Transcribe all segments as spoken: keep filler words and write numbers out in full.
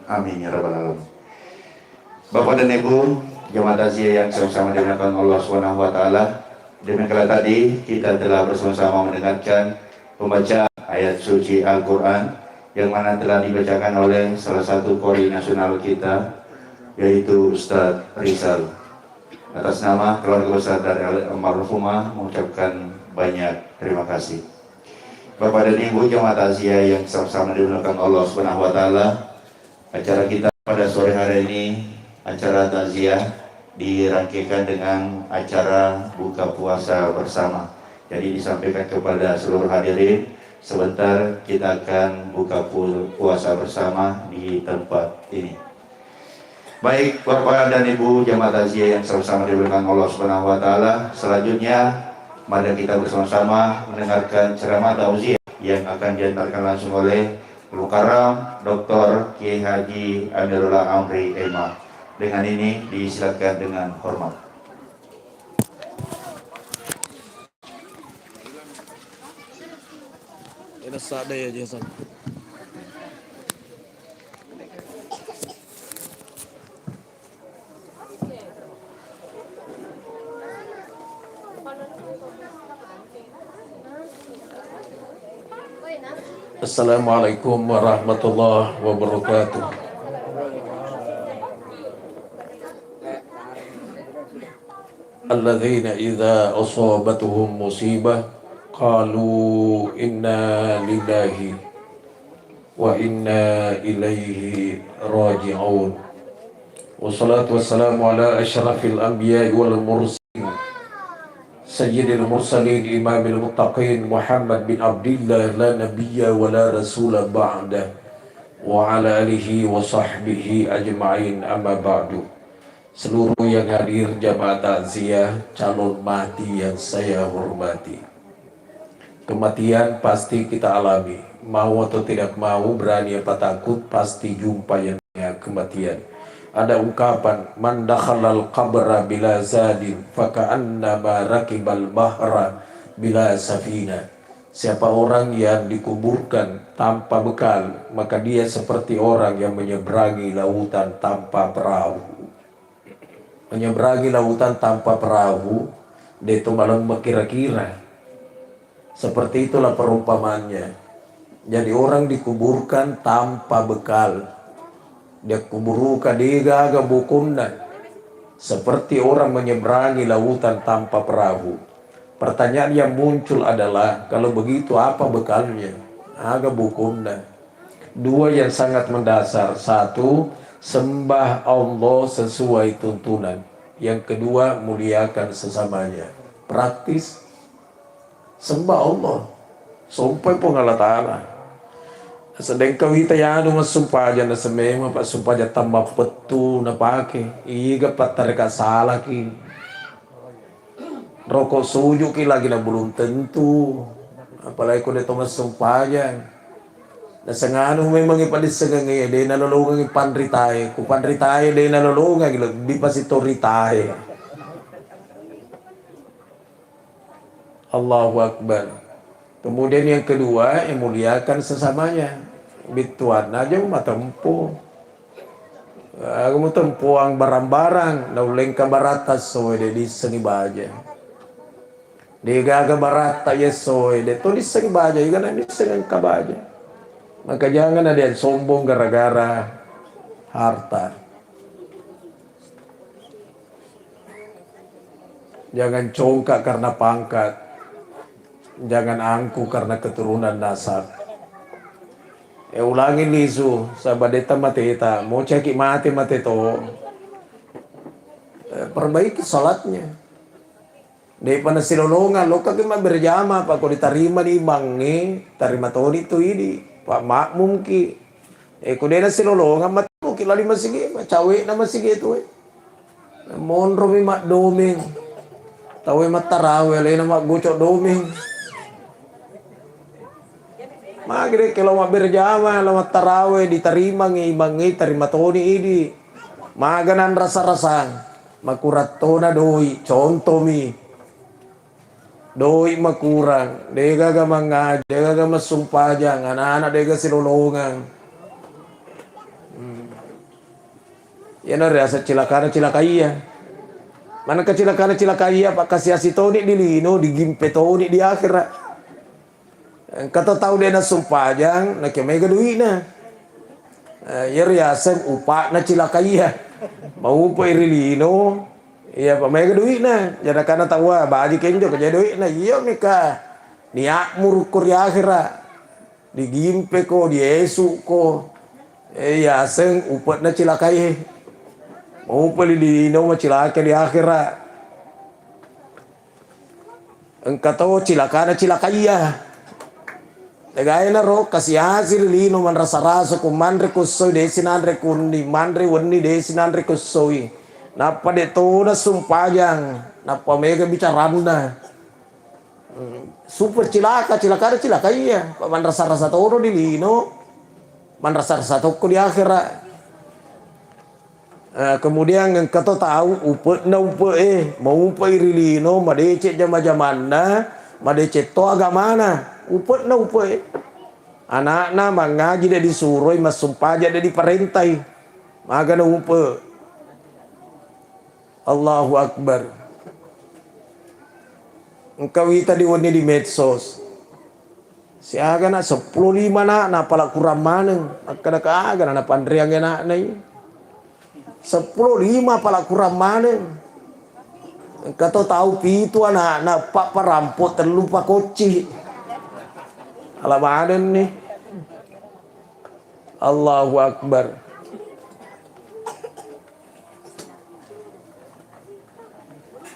Amin ya rabbal alamin. Bapak dan Ibu, jemaah takziah yang sama-sama dimuliakan Allah Subhanahu wa Ta'ala, demikianlah tadi kita telah bersama-sama mendengarkan pembacaan ayat suci Al-Quran yang mana telah dibacakan oleh salah satu qori nasional kita, yaitu Ustadz Rizal. Atas nama keluarga besar dari almarhumah mengucapkan banyak terima kasih. Bapak dan Ibu, jemaah takziah yang sama-sama dimuliakan Allah Subhanahu wa Ta'ala, acara kita pada sore hari ini, acara takziah, dirangkaikan dengan acara buka puasa bersama. Jadi, disampaikan kepada seluruh hadirin, sebentar kita akan buka pu-, puasa bersama di tempat ini. Baik, Bapak dan Ibu, jemaah takziah yang sama-sama dimuliakan Allah Subhanahu wa Ta'ala, selanjutnya mari kita bersama-sama mendengarkan ceramah tauziah yang akan diantarkan langsung oleh Al Mukarram Doktor Kiai Haji Amirullah Amri, M A. Dengan ini disilakan dengan hormat. Assalamualaikum warahmatullahi wabarakatuh. Alladzina idza asabatuhum musibah qalu inna lillahi wa inna ilaihi raji'un. Wassalatu wassalamu ala asyrafil anbiya'i wal mursalin, sayyidil mursalin, imamil muttaqin, Muhammad bin Abdillah, la nabiyya wa la rasula ba'dah, wa ala alihi wa sahbihi ajma'in, amma ba'du. Seluruh yang hadir, jamaah takziah, calon mati yang saya hormati. Kematian pasti kita alami. Mau atau tidak mau, berani apa takut, pasti jumpa yang namanya kematian. Ada ungkapan, "Man dakhalal qabra bila zadin, faka'annama rakibal bahra bila safina." Siapa orang yang dikuburkan tanpa bekal, maka dia seperti orang yang menyeberangi lautan tanpa perahu. Menyeberangi lautan tanpa perahu, de' to malemma kira-kira. Seperti itulah perumpamannya. Jadi, orang dikuburkan tanpa bekal. Dia kuburuka de' gaga bukunna. Seperti orang menyeberangi lautan tanpa perahu. Pertanyaan yang muncul adalah, kalau begitu apa bekalnya? Aga bukunna? Dua yang sangat mendasar. Satu, sembah Allah sesuai tuntunan. Yang kedua, muliakan sesamanya. Praktis, sembah Allah. Sompai Puang Allah Ta'ala. Sedengka wita yanu massumpajang, nasemema pa sumpajang tammappettu napake. Iga pattareka salaki. Roko sujuki lagi na belum tentu. Apalagi ko de' to massumpajang. Nasenganu memang ipadissengengnge, de' nalolongengi panritae. Ku panritae de' nalolongengi, lebbi pasi to ritae. Allahu Akbar. Kemudian yang kedua, eh, muliakan sesamanya. Bittuanna aja matempo. Aga mutempoang barang-barang, naullengka baratta soe de' dissengi baja. De' gaga baratta iya soe, de' to dissengi baja, iga na disseng engka baja. Maka jangan ada yang sombong gara-gara harta. Jangan congkak karena pangkat. Jangan angkuh karena keturunan nasab. Eh, ulangi lisu, saba' de' ta mateta, mocaki mate mate to. Eh, perbaiki salatnya. De'pa nasilolongang, lokkaki mabberjama, pa ko ditarimani imangnge, tarima toni tu idi, pa makmumki. Eh, ko de' nasilolongang, matuki lali masigi, cawe'na masigi tu, eh. Monromi maddomeng. Tauwe mattarawe, alena maggocok domeng. Magi dekke lao mabberjama, lao mattarawe, ditarimangngi imangnge, tarima toni idi. Maga nanrasa-rasang, makurang tona doi, contomi. Doi makurang, degaga mangaji, degaga massumpajang, anak-anak dega silolongang. Hmm. Iyana riaseng cilakana cilakaiya. Manengka cilakana cilakaiya, pakkasiasi toni di lino, digimpe toni di akhera. Engka to tau de' nassumpajang, nakia maega dui'na. Eh, iya riaseng upa'na cilakaiya. Maupe'i ri lino, iya pa maega dui'na. Jadakana taua, baji kenjo ko jadi dui'na. Iya mika niatmu rukku ri akhera. Digimpeko, diesu'ko. Eh, yaseng upe'na cilakai. Maupe'i ri lino macilaka di akhera. Engka to cilakana cilakaiya. Tegaena ro, kasiasi ri lino manrasa-rasa, ku manre kussoi, de' sinanre kunni, manre wenni, de' sinanre kussoi. Nappa de' tona sumpajang, nappa mega bicaranna. Hmm, super cilaka, cilakana cilakaiya. Pa manrasa-rasa toro di lino, manrasa-rasa tokko di akhera. Eh, kemudian engka to tau upe'na upe'e, maupe'i ri lino, madeceng jama-jamanna, madeceng to agamana, upe'na upe'e. Anakna mangaji de' disuroi, massumpajang de' diparentai. Magana upe'. Allahu Akbar. Engka wita di wenni di medsos. Siaga na seppulo lima na, napala kurang maneng. Makkada ka aga na napanreang anakna i. Seppulo lima pala kurang maneng. Engka to tau pitu anakna, pa parampo, tellu pakocci. Ala maneng ni. Allahu Akbar.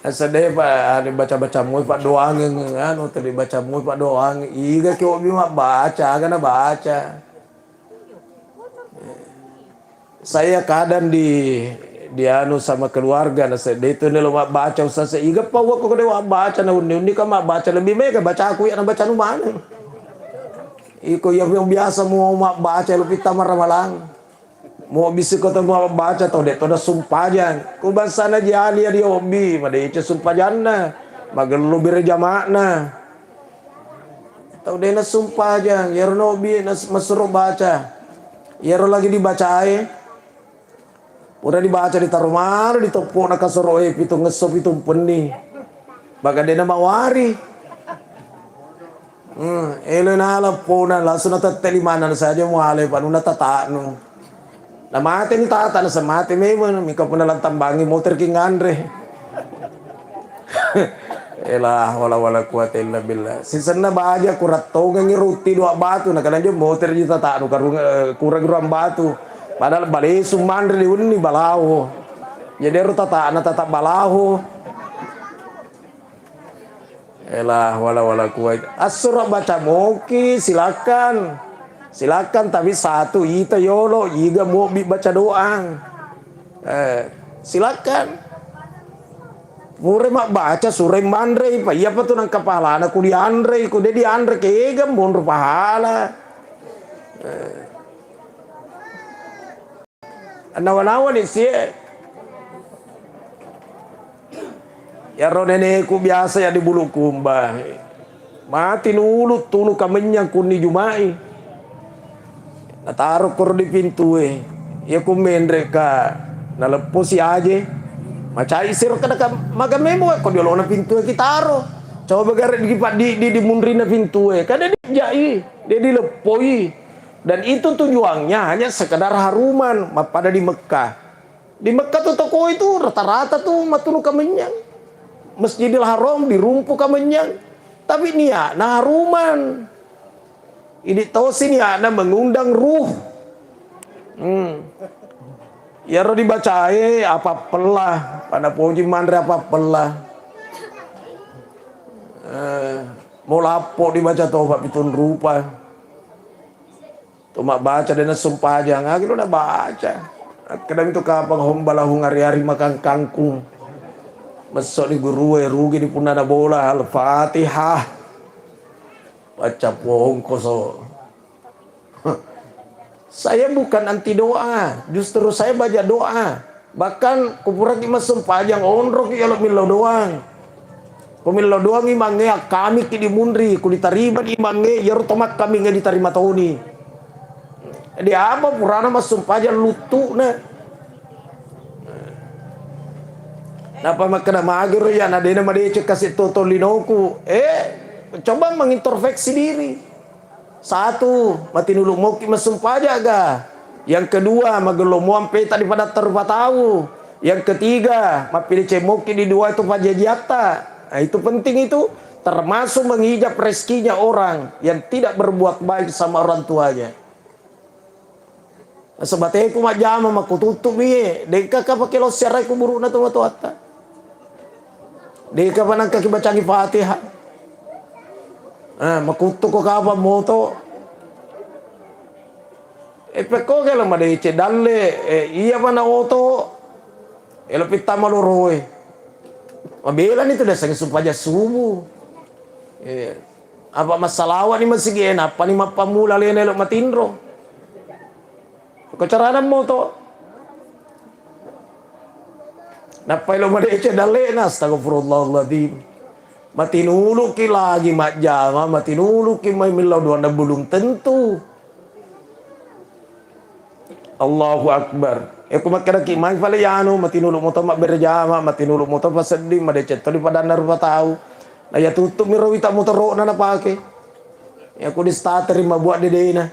Sedde pa, anu, baca-baca moi paddoangeng, anu, tadi baca moi paddoangeng. Iga ki obbi mabbaca, aga nabaca. Saya kadang di, di anu sama keluarga, na sedde tu nelo mabbaca, Ustaz, iga pa wako kode mabbaca, na unni-unni ka mabbaca, lebih mega bacaku ya na baca nu maneng. Iko iya biasa mu mabbaca lu pitta maramalang. Mo bisi ko to mabbaca to de' to da sumpajang. Ku bangsana jali ya di obbi, madeceng sumpajanna, magello bere jama'na. Tau de' na sumpajang, yero no obbi na s-, masuro baca. Yero lagi dibacae, pura dibaca ditaro maro ditoppo na kasoro e pitung esso pitung penni. Baga de' na mawari. Hmm, elo nala pona langsung na tette limanna saja muale panuna tata'nu. Na mate ni tata, na semate memang, mika puna lantambangi motor ki nganre. Ela wala wala quwata illa billah. Sisenna baja kurattongengi rutti dua batu, na kadang jo motor ji tata'nu karung, eh, kurang ruang batu. Padahal balesu manre di wenni balaho. Jadi ero tata'na tata balaho. Ela wala wala kuwait. Assuro baca moki, silakan. Silakan, tapi satu ita yolo, iga muobbi baca doang. Eh, silakan. Pura mabbaca, surai manrei, pa iya pa tu nangka pahalana ku dianrei, ku de dianre kega monro pahala. Eh. Nawa-nawani sie. Iyaro neneku biasa ya di Bulukumba. Mati nulu tunu kamennyang kunni Juma'i. Nataro koro di pintue. Iya ku menre ka naleppo si aje. Macai siro kada ka maga memo ko di olona pintue kitaro. Coba gare di paddi di, di munrina pintue. Kada dijai, de dileppoi. Dan itu tujuannya hanya sekedar haruman, mappada di Mekah. Di Mekah tu toko itu rata-rata tu matunu kamennyang. Masjidil Haram dirumpu kamennyang. Tapi niatna haruman. Idi tosi niatna mengundang ruh. Hmm. Iyaro dibacae apa pella, pada poji manre apa pella. Eh, mau lappo dibaca tofa pitun rupa. Tu mabbaca de nassumpajang, agi lo nabaca. Akkeda mitu kapang homba lahung ari-ari makangkangkung. Messo di gurue, rugi di punnana bola, Al-Fatihah. Baca pongkoso. Saya bukan anti doa, justru saya baca doa. Bahkan kupuraki massumpajang, onroki yolo millau doang. Ku millau doang imangnge, akkamiki di munri, ku ditarima di imangnge, iyaro to makkamingnge ditarima toni. Jadi apa purana massumpajang luttu'na? Napa makkeda magero iya na dena madeceng kasi' to tolinoku. Eh, coba mengintrospeksi diri. Satu, matinulu moki massumpajaga. Yang kedua, magello moang peta di padatta rupa tau. Yang ketiga, mappideceng moki di dua itu pajajiatta. Nah, itu penting itu, termasuk mengijab rezekinya orang yang tidak berbuat baik sama orang tuanya. Sebateku majjama makkututtu mi, de'ka ka pake lo siarai kuburu'na tomatoatta. De'ka pa nangka kibacangi Fatihah. Ah, makuttu ko kapang moto. E pekko ke lo madeceng dalle, eh, iya pa na oto. Elo pittama loroe. Mabelani tu daseng sumpaja subuh. Eh, apa massalawa ni masigi e, nappa ni mappammula lena elo matinro. Ko carana moto. Nappa elo madeceng dallena, astagfirullahaladzim. Matinuluki lagi majjama, matinuluki mai millau doanna, belum tentu. Allahu Akbar. E, ku makkedaki mai pale yanu, matinulu moto mabbere jama, matinulu moto pasedding, madeceng to di padanna rupa tau. Na iya tuttu mi ro wita motoro'na napake. Iya ku di starter mabuat dedena.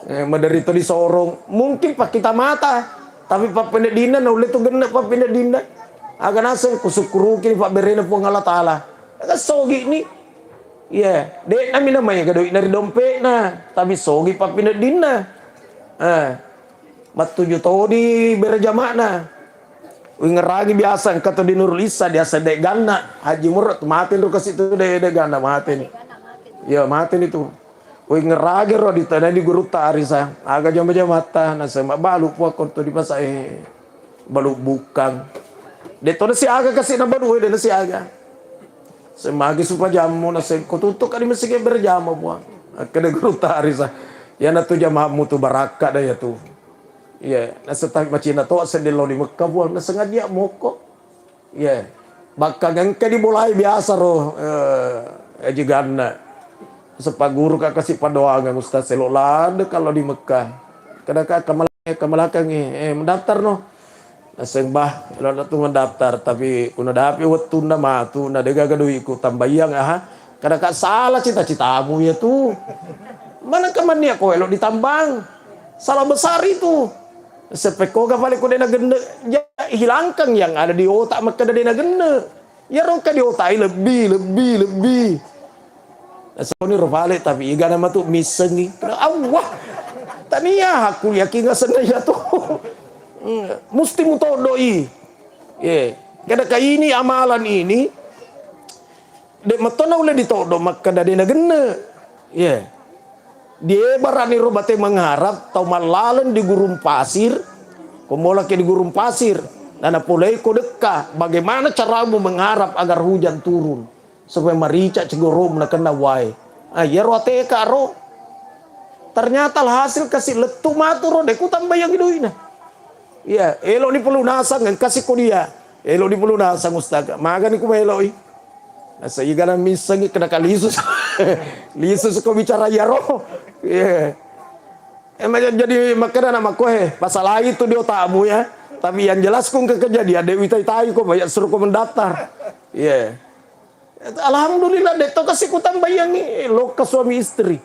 Eh, maderri to disorong. Mungkin pakkita mata, tapi pappeneddinna naulle tu genne pappeneddinna. Aga naseng kusukkuruki pabberena Puang Allah Taala. Aga sogi ni. Iya, de'na mi namaega doi'na ri dompe'na, tapi sogi pappeneddinna. Eh, mattuju todi bere jama'na. Uingeragi biasa engka to di Nurul Issa, biasa de' ganna. Haji Murad mate ro kasi tu de', de' ganna mate ni. Iya, mate ni tu. Uingeragi ro di tanah di gurutta Arisa. Aga jama-jamatta, naseng mabbalu puakko to di pasa e. Balu bukkang. De' to nasiaga kasi na balu e, de' nasiaga. Semagi supajammu naseng ko tuttu kadi masigi berjama puang. Akkeda gurutta Arisa. Iyana tu jamammu tu barakka da iya tu. Iya, naseng tapi macina to sedding lao di Mekka puang, nasengaja mokko. Iya. Bakka engka di bolai biasa ro, eh, ajiganna. Sepagguru ka kasi padoangang Ustaz selo ladde kalau di Mekah. Kada ka kamala-, kamalakangi, eh, mendaftar no. Naseng bah, elo tu mendaftar, tapi kuna dapi wettunna matu, na degaga doiku tambayang aha. Kada ka salah cita-citamu ya tu. Mana kemannya ko elo ditambang? Salah besar itu. Sepekkoga pale ko dena genne, ja, hilangkan yang ada di otak makkeda dena genne. Iyaro engka di otak e lebbi, lebbi, lebbi. Nasoni ro pale tapi igana matu missengi. Awwah. Tania hakku yakin asenna iya tu. Hmm, musti mutodoi. Ye. Kada ka ini amalan ini. De' metto naulle ditoddo makkeda de' nagenne. Ye. Diebarani ro bate mengharap tau mallaleng di gurung pasir, ko molaki di gurung pasir, na napolei ko dekka, bagaimana caramu mengharap agar hujan turun supaya marica cegoromu nakenna wae? Ah, iyaro ateka ro. Ternyata alhasil kasi lettu matu ro, de' ku tambayangi doi'na. Iya, elo ni pelunasang, engkasi ko dia. Elo ni pelunasang, Ustaz. Magani ku meloi. Nasa igana missengi kena ka lisu. Lisu seko bicara iyaro. Iya. Emang jadi makkeda na makkoe, pasal itu di otakmu ya. Tapi yang jelas ku ke kejadian, de' witai-tai ko, banyak suruh ko mendaftar. Iya. Alhamdulillah, de' to kasi ku tambayangi, lokka suami istri.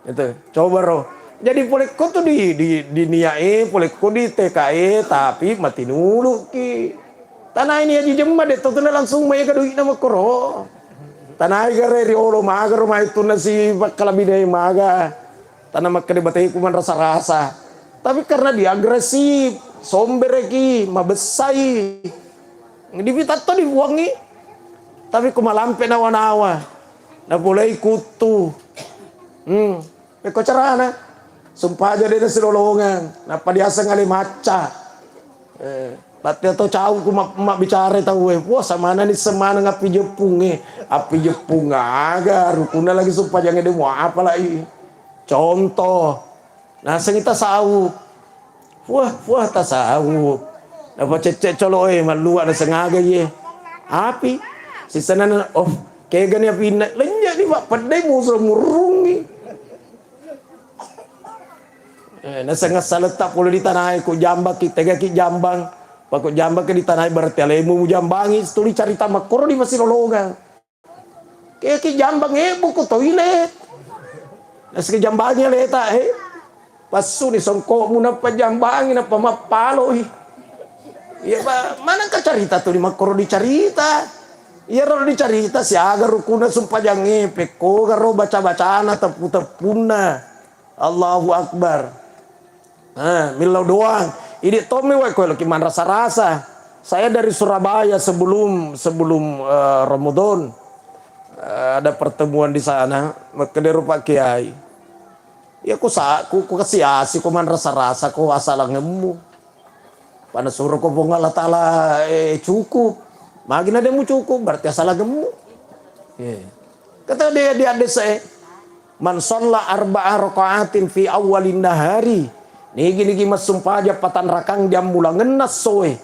Itu, coba ro. Jadi pole ko tu di, di, di niat e, pole ko di T K e, tapi matinuluki. Tanai ni aji jemma de' to tuna langsung maega doi'na makkoro. Tanai gare riolo maga ro mai tuna si pakkalabine maga. Tana makkeda bateku manrasa-rasa. Tapi karena dia agresif, sombereki, mabessai. Dipitatto dibuangi. Tapi ko malampe nawa-nawa. Napolei kuttu. Hmm. Pekko carana. Sumpaja de' nasilolongeng. Nappa diaseng ale macca. Eh, batte to cau ku ma-, mabbicara tau e. Wah, samana ni semana ngappi jeppung e. Appi jeppung aga. Rukunna lagi sumpajange de' mua apa lai. Contoh. Nasengi tasawuf. Wah, wah, tasawuf. Napacecce colo e, mallua nasengaga ye. Api. Sisenana, oh, kegani apinna. Lenja ni, Pak. Peddai musuh murungi. Eh, nasenga saletta pole di tanai, ku jambang ki, tega ki jambang. Pako jambang ke ditanai berarti alemu mujambangi, tuli carita makkoro di masilolongang. Ke, ke jambang ebbu ko toilet. Nasike jambangi aleta, eh. Passuni songkokmu nappa jambangi, nappa mappaloi. Iya, ba-, manengka carita tuli makkoro dicarita. Iyaro dicarita siaga rukunna sumpajangnge, pekkogaro baca-bacana, teppu-teppunna. Allahu Akbar. Eh, millau doang. Idi tommi wae koe loki manrasa-rasa. Saya dari Surabaya sebelum, sebelum, eh, Ramadan, eh, ada pertemuan di sana. Makkedero Pak Kiai. Ya ku sa-, ku, ku kasi-asi ko manrasa-rasa ko asalangemmu. Pada suro ko Puang Allah Taala, eh, cukup. Magi na demu cukup, berarti asalangemmu. Iya. Kata dia, dia desa, eh, "Man shalla arba'a raka'atin fi awwalin nahari." Nigi-nigi massumpaja patanrakang di ammulangenna soe.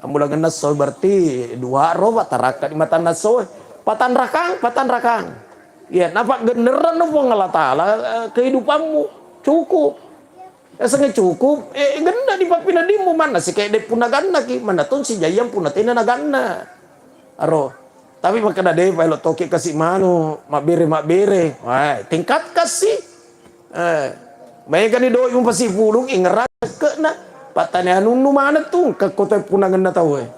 Ammulangenna soe berarti dua ro, patarakka di matanna soe. Patanrakang, patanrakang. Iya, napaggennerang no Puang Allah Taala, eh, kehidupanmu. Cukup. Yasengnge cukup, eh, genna di pappinadimmu, manna sikede punna gannaki, manna tong sijayang punna tena naganna. Aro. Tapi makkeda de pa elo toke kasi manu, mabbere-mabbere. Wah, tingkat kasi. Eh, maegani doi mupasipulung, ingerang sekke'na. Pattane anunnu maneng tu, engka ko toe punangenna tau e.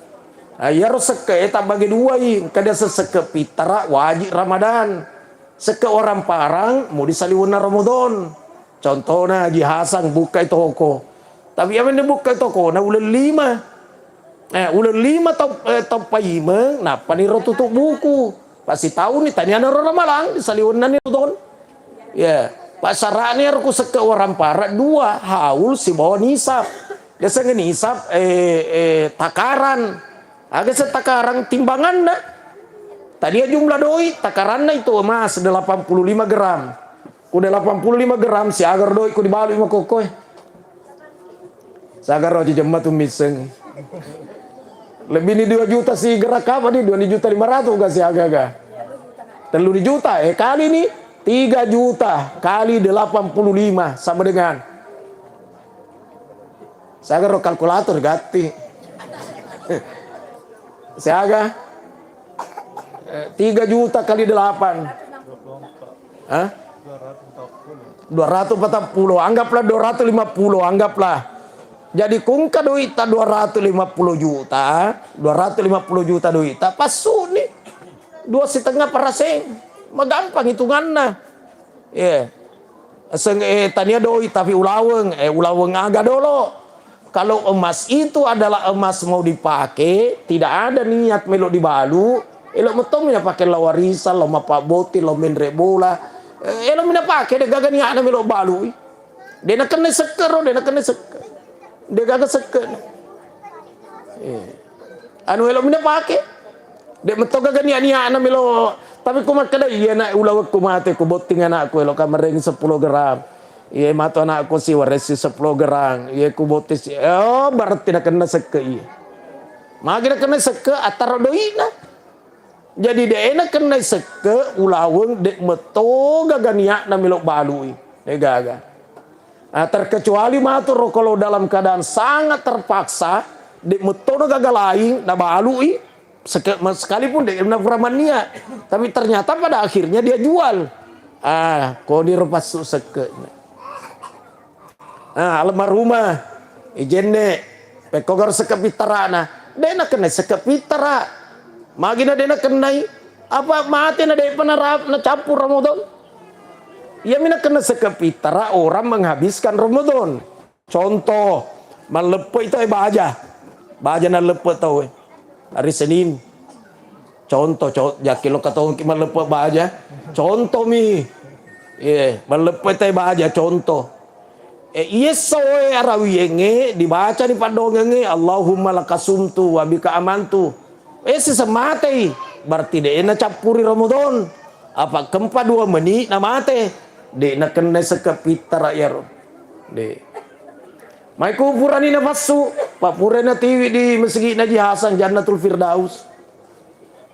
Ah, iyaro sekke e tabbage duai, engka diaseng sekke pittara, wajib Ramadan. Sekke orang parang, mudi saliwenna Ramadan. Contona Haji Hasan bukkai toko. Tapi iya menne bukkai tokona uleng lima. Eh, uleng lima tau, eh, tau paimeng, nappani ro tutup buku. Pasitauni, taniana ro ramalang, disaliwennani Ramadan. Ya, passara'na iyaro ku sekke warampara dua, haul sibawa nisab. Biasanya nisab, eh, eh, takaran. Aga se takaran timbanganna. Tadi jumlah doi, takaranna itu emas delapan puluh lima gram. Ku delapan puluh lima gram, siaga ro doi ku dibalu mako koe. Siaga ro jemma tu misseng. Lebih ni dua juta si gerak apa ni? Dua juta lima ratus ga siaga ga? Tellu juta, eh, kali ni tiga juta kali delapan puluh lima sama dengan. Siaga ro kalkulator gatti. Siaga? Eh, tiga juta kali delapan. Hah? Dua ratus empat puluh, anggaplah dua ratus lima puluh, anggaplah. Jadi kungka duitta dua ratus lima puluh juta, dua ratus lima puluh juta duitta, passuni dua setengah persen. Magampang hitunganna. Iya. Seng-, eh, tania doi, tapi ulaweng, eh, ulaweng aga dolo. Kalau emas itu adalah emas mau dipakai, tidak ada niat melo dibalu, elo metto mi napake lao warisan, lao mappabbotting, lao menre bola. Eh, elo mi napake, de gaga niatna melo balui. De nakenna sekke ro, de nakenna sekke. De gaga sekke. Eh. Anu elo mi napake. De metto gaga niat-niatna melo. Tapi ku makkeda, "Iya, nak, ulawekku mate, ku botting anakku, elo kamereng sepuluh gram. Iya, matu anakku si waresi sepuluh gram. Iya, ku botting si." Oh, berarti nakenna sekke iya. Magi nakenna sekke, attaro doina. Jadi de nakenna sekke ulaweng, de metto gaga niatna melo balui. De gaga. Nah, terkecuali matu ro kalau dalam keadaan sangat terpaksa, de mettono gaga laing nabalui, seke-, me-, sekalipun de na pura mannia, tapi ternyata pada akhirnya dia jual. Ah, koni ro passu sekke. Ah, almarhumah, ijenne, pekkogaro sekke pittarana, de nakenna sekke pittara. Magina de nakennai, apa mate na depa narap-, nacappur Ramadan? Iyami nakenna sekke pittara orang menghabiskan Ramadan. Contoh, malleppe'i tau e baja. Baja nalleppe tau e. Hari Senin. Contoh, co-, jaki lo katongki malleppe baja. Contoh mi. Iya, malleppe tau e baja, contoh. E, iye soe arawienge dibacani paddongengnge, "Allahumma lakasumtu wa bika amantu." Eh, siseng matei, berarti de nacappuri Ramadan. Apa kempa dua meni namate, de nakenna sekke pittara iyaro. De. Mai kuburani napassu, pa pura natiwi di masjid Naji Hasan Jannatul Firdaus.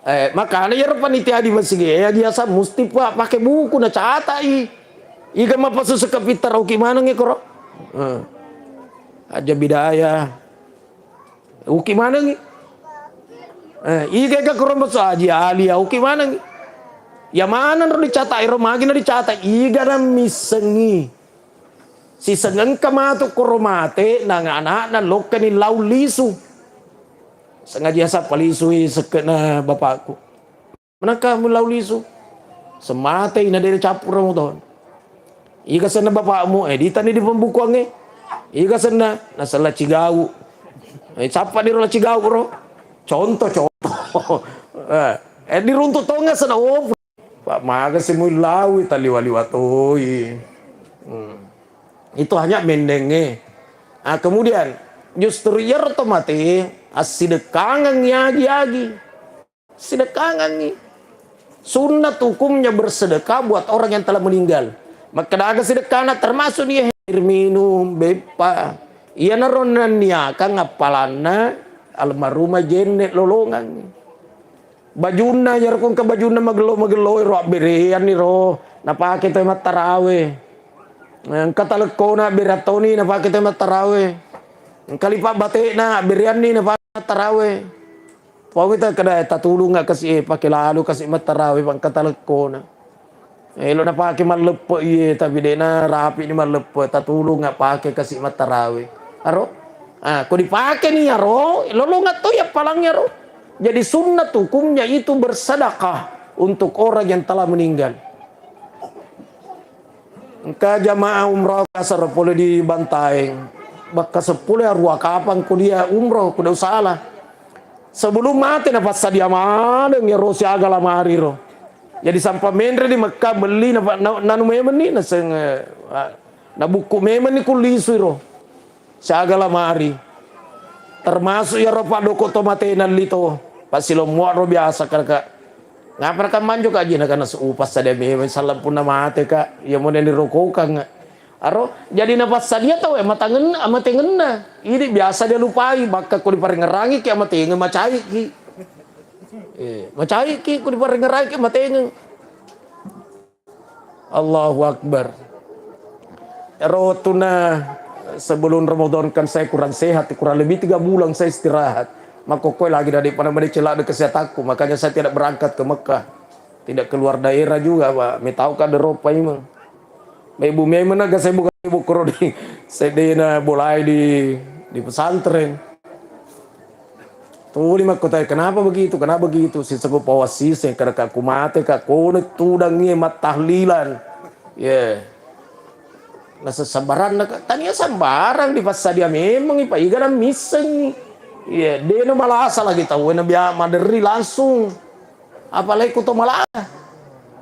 Eh, makana iyaro panitia di masjid, eh, Haji Hasan musti pa pake buku nacatai. Iga mapassu sekke pittara uki maneng e koro. Eh. Aja bidaya. Uki manengngi. Eh, iga-iga koro masu Haji Alia, uki manengngi. Ya maneng ro dicata ero, magi na dicata, iga na missengngi. Siseng engka matu koro mate, nang anakna lokkani lau lisu. Sengaja sappa lisui sekke'na bapakku. Manakka mulau lisu? Sematei na de' cappu Ramadan. Iga senna bapakmu? Eh, ditani di pembukuangnge. Iga senna? Nasella Cigau. Eh, cappa di rola Cigau ro. Contoh, contoh. Eh, eh, diruntu tonga senna. Oh, Pak, maga si muillaui, taliwa-liwa toi. Hmm. Itu hanya mendenge. Ah, kemudian justru iyaro to mate assidekkangengngi agi-agi. Sidekkangengngi. Sunnat hukumnya bersedekah buat orang yang telah meninggal. Makkeda aga sidekkana, termasuk nia air minum, beppa. Iyanaro nenniakang appalanna almarhumah jenne lolongang. Bajunna, iyaro ko engka bajunna magello-magello ro, abbereanni ro, napake toe mattarawe. Engka talekkona, abbereang toni, napake toe mattarawe. Engka lipa bate'na, abbereanni, napake mattarawe. Pau kita kada tatulung kasi, eh, pake lalu kasi mattarawe, pa engka talekkona. Elo napake malleppe iye, tapi de'na rapi ni malleppe, tatulung pake kasi mattarawe. Aro? Ah, ko dipake ni aro, lolongang to ya palang aro. Jadi sunnat hukumnya itu bersedekah untuk orang yang telah meninggal. Engka jamaah umrah kasar pole di Bantaeng. Bakka seppulo arua kapang kuliah umroh, kuda usala. Sebelum mate napassadia maneng iyaro siaga lamari ro. Jadi sampa menre di Mekah beli na, na, nanu memenni naseng, eh, nabukku memenni kullisui ro. Siaga lamari. Termasuk iyaro paddoko to mate nalli to. Pasilommuaro biasa kaka. Ngapa raka manjo ka jina kana su-, upassadia memeng sallang punna mate ka. Iya mo nani rokokang. Aro, jadi napassadia tau e matangenna, amatengenna. Idi biasa dia lupai, bakka ko diparengerangi ki amatengeng, macai ki. Eh, macai ki ko diparengerangi ki amatengeng. Allahu Akbar. Ero wettunna sebelum Ramadan kan saya kurang sehat, kurang lebih tiga bulan saya istirahat. Makkokkoe lagi dari pada madeceng ladde kesehatanku, makanya saya tidak berangkat ke Mekah. Tidak keluar daerah juga, Pak. Metau ka deropa imeng. Ibu memang naga saya bukan ibu koro di sedena bolai di, di pesantren. Tuli makkotai, "Kenapa begitu? Kenapa begitu?" Sisengku pawasiseng, kada ku mate ka, kono tudang iye mattahlilan. Ye. Nasesabbaranna ka, tania sambarang dipassadia memang, Pak. Iga dan missengi. Ye, dena malasa lagi tau, na bia maderri langsung. Apalagi ku to malasa.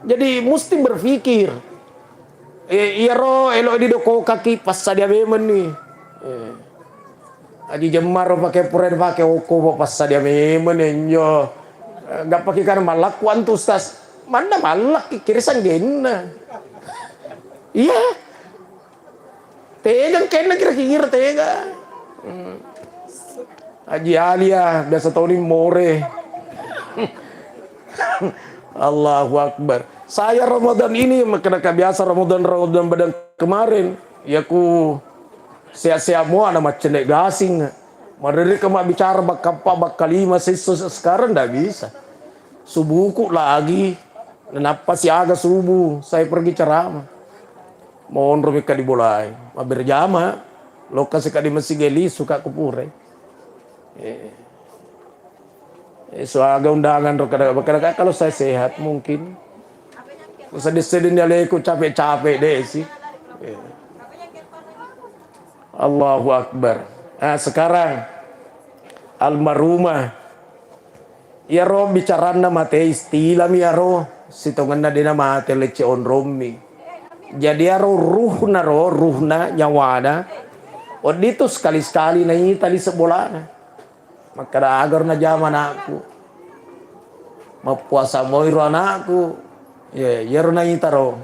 Jadi musti berpikir. Eh, iyaro elo didokokaki passadia memenni. Eh. Aji jemmaro pake pura pake oko passadia memenni injo. Eh, gak pake kan malakku antu Ustaz. Manna malakki kiri sanggenna. Iya. Tega kenna kira-kira tega. Hmm. Haji Alia, biasa toni more. Allahu Akbar. Saya Ramadan ini, makanya biasa Ramadan, Ramadan badan kemarin, ya ku sehat-sehat mua na maccende gasing. Marere ke mak bicara bakka empat, bakka lima, sesso sekarang ndak bisa. Subuhku lagi, nappa siaga subuh, saya pergi ceramah. Monro mika di bolai, ma berjama, lokasi ka di masjid geli, suka kupure. Eh. Eh, suaga undangan ro kada, kada, kalau saya sehat mungkin. Sedih-sedih nyaleku capek-capek deh sih. Eh. Allahu Akbar. Nah, sekarang almarhumah. Iyaro bicaranna mate istilami iyaro sitongenna dena mate lecce onrommi. Jadi iyaro ruhna ro, ruhna nyawana. Weddi tu sekali-sekali naita di sebolana. Makkeda, "Agaro najama anakku. Mappuasa moiro anakku." Ye, iyaro naitaro.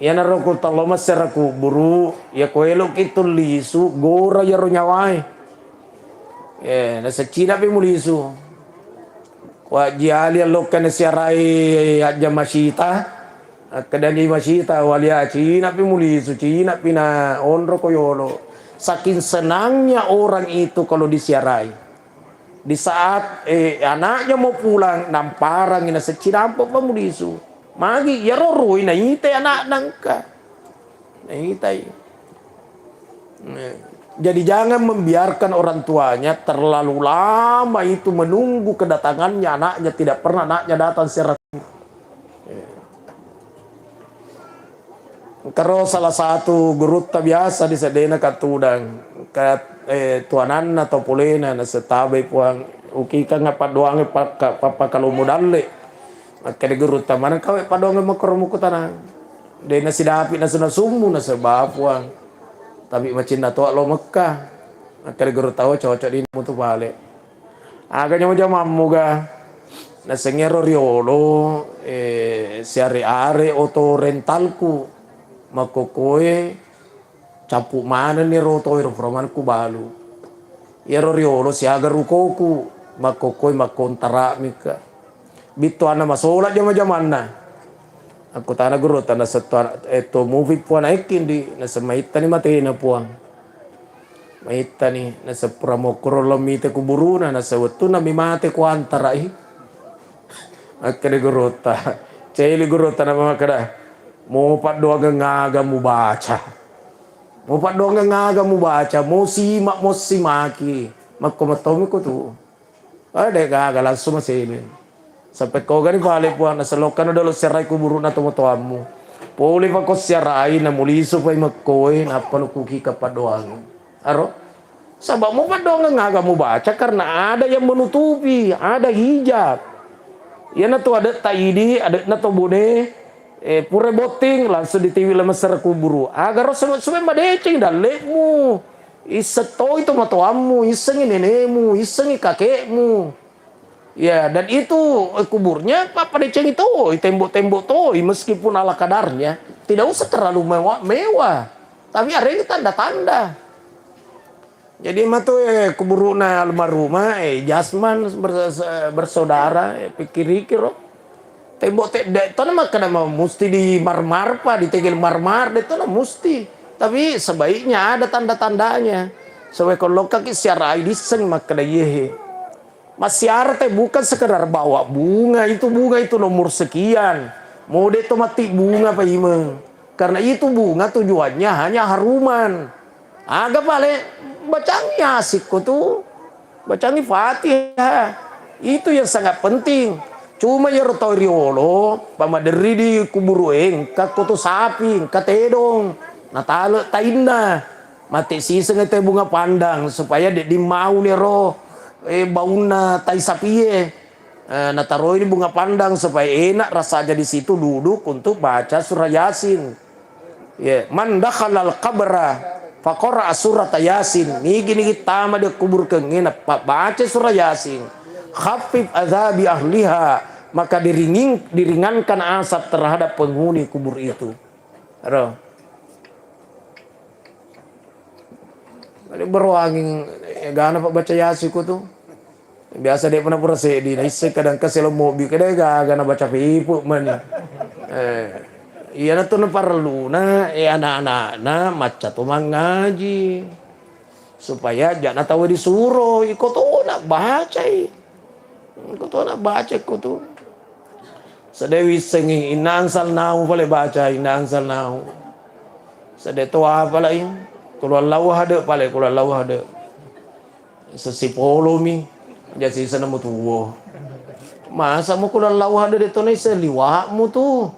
Iyanaro ku tallo massera kuburu, iya ko eloki tu lisu, gora iyaro nyawae. Ye, naseccina pi mulisu. Ko Haji Ali allokka nasiarai ajja masita. Akkedani masita, "Walia, cina pi mulisu, cina pi na onro ko yolo." Saking senangnya orang itu kalau disiarai. Di saat, eh, anaknya mau pulang, namparangi naseng, "Cinampe' pa mulisu." Magi, iyaro ruwai naitai anakna engka. Naitai. Eh, jadi jangan membiarkan orang tuanya terlalu lama itu menunggu kedatangannya anaknya, tidak pernah anaknya datang secara Engkaro salah satu gurutta biasa di seddena kattudang, ka, eh, tuananna tau polena nasetabai Puang, ukikang paddoangnge pakka-, pappakalommu dalle. Makkeda gurutta, "Maneng kawe paddoangnge makkoro mukutanang. De' nasidapi nasu-nasummu nasaba Puang. Tapi macinna toa lo Mekka." Makkeda gurutta, "Oh, cocok di mutu pale." Aga jama-jamammu ga? Naseng ero riolo, eh, siare-are oto rentalku. Makkokkoe cappu manenni ero otoe ro, pura maneng kubalu. Iyaro riolo siaga rukoku, makkokkoe makkontara'mika. Bittuanna masola jama-jamanna. Akkutana gurutta, naseng to, eh, to mupi Puang naekkindi, naseng maittani matena Puang. Maittani, naseng pura mokkoro lo mite kuburuna, naseng wettunna mi mate kuantarai. Makkeda gurutta, celi gurutta, nama makkeda, "Mo paddoangeng aga mubaca. Mo paddoangeng aga mubaca, mo sima, mo simaki." Makko mettomi ko tu. Eh, de' gaga, langsung maseme. Sampai kogani pale Puang, nasellokkana dolo serai kuburu'na tomatoammu. Pole pako siarai, namulisu pai mekkoe, nappa nukuki kappaddoang. Aro? Sabab mupaddoangeng aga mubaca karena ada yang menutupi, ada hijab. Iyanatu ade'ta idi, ade'na to bone, eh, pura botting, langsung ditiwi le messer kuburu. Agaro sebe-, sebe madeceng dalle'mu. Isseng toi tomatoammu, issengi nenemu, issengi kakekmu. Ya, dan itu, eh, kuburnya pa-, padecengi toi, tembok-tembok toi, meskipun ala kadarnya. Tidak usah terlalu mewah-mewah. Tapi arengi tanda-tanda. Jadi matu, eh, kuburuna almarhumah, eh, Jasman ber-, bersaudara, eh, pikiriki ro. Tembok te-, de' tona makkeda ma-, musti di marmar pa, ditegel marmar, de' tona musti. Tapi sebaiknya ada tanda-tandanya. Sewe ko lokkaki siarai disseng makkeda iyehe. Massiara te bukan sekedar bawa bunga, itu bunga itu nomor sekian. Mode to mati bunga pa imeng. Karena itu bunga tujuannya hanya haruman. Aga pale, bacangi Yasin ko tu. Bacangi Fatihah. Itu yang sangat penting. Cuma iyaro tau riolo, pamaderri di kuburu engka ko tu sapi, engka tedong. Natale tainna. Mate siseng te bunga pandang supaya de-, dimauni ro, eh, baunna tai sapie. Eh, nataroini bunga pandang supaya enak rasanya di situ duduk untuk baca surah Yasin. Ya, "Man dakhalal qabra faqara'a surata Yasin." Nigi-nigi tama di kuburkengnge nappa baca surah Yasin. "Khaffif adzabi ahliha." Maka diringin-, diringankan azab terhadap penghuni kubur itu. Ro. Beruangin, eh, gana pa baca Yasin ko tu. Biasa de' pernah pura seddi, na isse kadang kasi lo mobi, kada gaga na baca pipu mani. Eh, iyana tu na parelluna, eh, anak-anakna macca to mangaji. Supaya jana tau disuro, iko to na bacai. Engko to na baca ko tu. Sedde wissengi, inna anzalnahu pale baca, inna anzalnahu. Sedde to apa lai? Qul huwallahu ahad pale, qul huwallahu ahad. Sesipolomi, jasi senemu tuwo. Masa mu qul huwallahu ahad de to naisseng liwa'mu tu.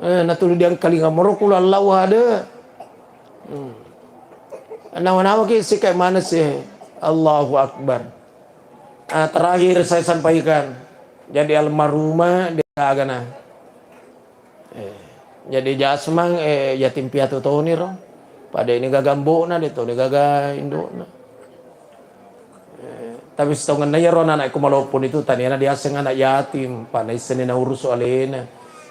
Eh, natuli diangkalinga moro qul huwallahu ahad. Hmm. Nawa-nawa ki sikai maneng si. Allahu Akbar. Ah, terakhir saya sampaikan, jadi almarhumah dia agana. Eh, jadi Jasmang, eh, yatim piatu toni ro. Pada ini gaga mbokna, de toni gaga indokna. Eh, tapi setongenna iyaro anak-anakku maloppo itu taniana diaseng anak yatim, pa naisseng naurus alena.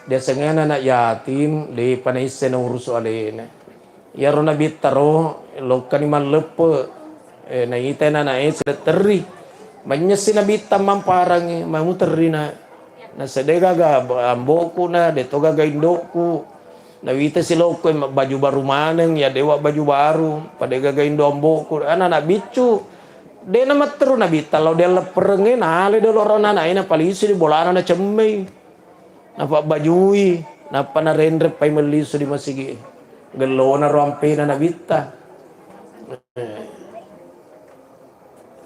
Diaseng anak yatim, de pa naisseng naurus alena. Iyaro nabitta ro, lokkani malleppe, eh, naitai nanae siletterri. Manynyessi nabitta mamparangngi, mamuterri na. Nasedde gaga amboku na, deto gaga indokku. Nawita silokko, eh, baju baru maneng, ya dewa baju baru, pada gaga indo amboku, anak-anak biccu. De na matteru Nabitta lao diallepperengnge, nale dolo ro nanae, napalisu di bolana, nacemmei, napabbajui, nappa narenreng pai mellisu di masigi. Gellona ro ampena Nabitta. Eh.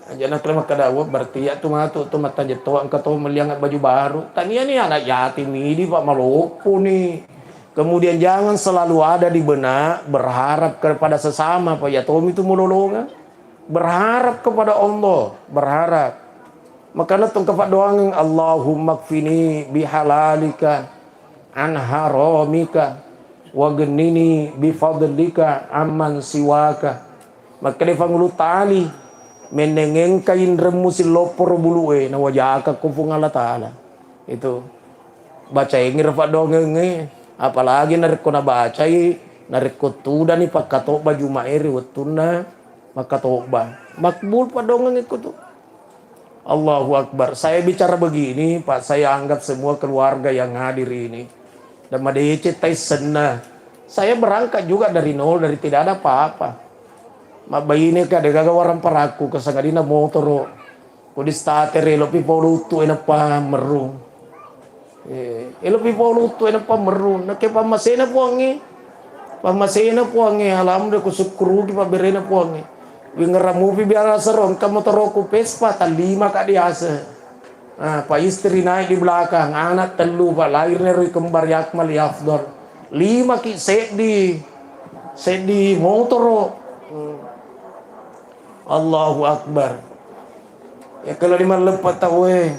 Aja' na kale makkeda, "Wah, berarti iya tu matu tu mattajeng to engka to melliang baju baru." Tania ni anak yatim idi, Pak, maloppo ni. Kemudian jangan selalu ada di benak berharap kepada sesama, Pak. Ya tomi tu mulolongan. Berharap kepada Allah, berharap. Makana tu engka paddoangeng, "Allahumma kfini bihalalika an haramika, wa ghnini bifadlika amman siwaka." Makkeda Pangulu Tali, "Menneng engka inremmu sillopporo bulu'e, nawajakakko Puang Allah Ta'ala." Itu. Bacaengngi ro paddoangengnge, apalagi narekko nabacai, narekko tudani pakkatobba Juma'e ri wettunna makkatobba. Makbul paddoangengngekko tu. Allahu Akbar. Saya bicara begini, Pak, saya anggap semua keluarga yang hadir ini. Dan madeceng taissenna. Saya berangkat juga dari nol, dari tidak ada apa-apa. Mabbaine ka degaga warang parakku, kesangadina motoro. Ko di starter, elopi poluttu, enappa merrung. Eh, elopi poluttu, enappa merrung. Nakke pammasena Puangnge. Pammasena Puangnge, alhamdulillah, kusukkuruki pabberena Puangnge. Wingerang mupi biasa ro, engka motoroku Vespa, tallima ka diase. Ah, pa istri naik di belakang, anak tellu, Pak, lahirnya ri kembar Yakmal Yafdal. Lima ki seddi, seddi motoro. Hmm. Allahu Akbar. Ya, kalau di malleppe tauwe,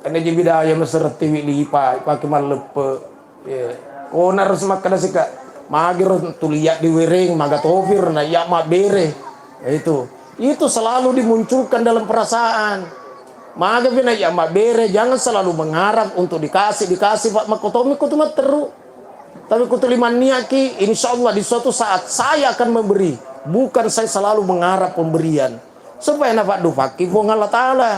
kan jadi bidaya maseretiwi lipa, pake malleppe. Ya. Kona harus makkeda sika, magiro tulia di wereng, maga tofir, na iya mabbere. Ya, itu. Itu selalu dimunculkan dalam perasaan. Maga pina iya mabbere, jangan selalu mengharap untuk dikasih, dikasih, Pak, makkotomi kutu matteru. Tapi kutu limanniaki, insya Allah di suatu saat saya akan memberi. Bukan saya selalu mengharap pemberian. Supaya napaddupakki Puang Allah Ta'ala.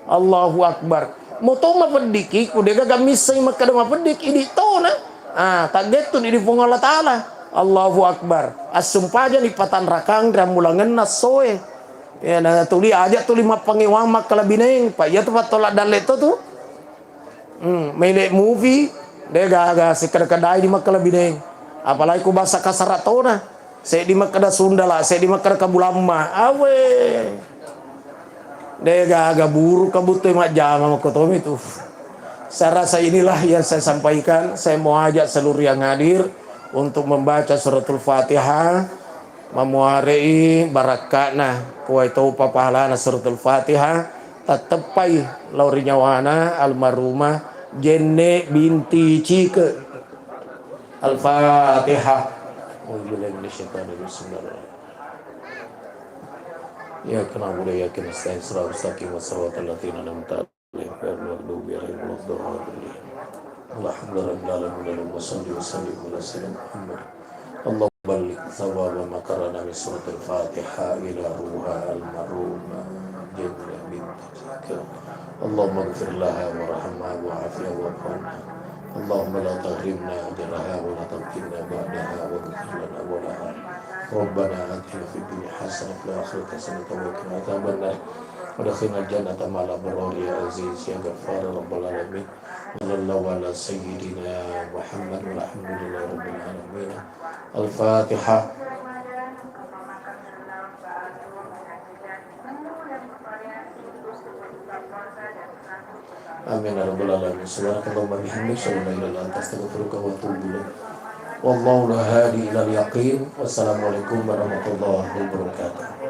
Allahu Akbar. Moto mapeddiki, ku degaga misseng makkeda mapeddiki, idi tona. Ah, taggettu di Puang Allah Ta'ala. Allahu Akbar. Assumpajani patanrakang ri ammulangenna essoe. Ya, na tuli aja tuli mappangewang makkalabineng. Pa iya tu pattola dalle to tu. Hmm, mele mupi, de gaga sikkeda-kedai di makkalabineng. Apalagi ku bahasa kasara tona. Seddi makkeda Sundala, seddi makkeda Kabulamma. Awe. De gaga buru kabuttui majjama makkotomi tu. Saya rasa inilah yang saya sampaikan. Saya mau ajak seluruh yang hadir untuk membaca suratul Fatihah, mamuare'i barakka'na, kuwai topa pahalana suratul Fatihah, tatteppai lao ri nyawana almarhumah Jenne binti Cike. Al-Fatihah. A'udzubillahi minasyaitonir rajim. Bismillahirrahmanirrahim. Iyyaka na'budu wa iyyaka nasta'in. Shiratal mustaqim, shiratal ladzina an'amta alaihim ghairil maghdubi alaihim waladdallin. Alhamdulillahirabbil alamin. Allahumma shalli wa sallim ala sayyidina Muhammad. Allahumma balligh thawaba ma qara'na min suratil Fatihah ila ruha almarhumah Jannah binti Allahumma ighfir laha warhamha wa'afiha wa'fu anha. Allahumma la tahrimna ajraha wa la taftinna ba'daha waghfir lana wa laha. Rabbana atina fid dunya hasanah wa fil akhirati hasanah wa qina adzabannar. Wa adkhilna jannata ma'al abrar ya aziz ya ghaffar ya rabbal alamin. Sallallahu ala sayyidina Muhammad walhamdulillahi rabbil alamin. Al-Fatihah. Amin ya rabbal alamin. Subhanakallahumma bihamdik, asyhadu an la ilaha illa anta, astaghfiruka wa atubu ilaik. Wallahu la hadi ilal yaqin. Wassalamualaikum warahmatullahi wabarakatuh.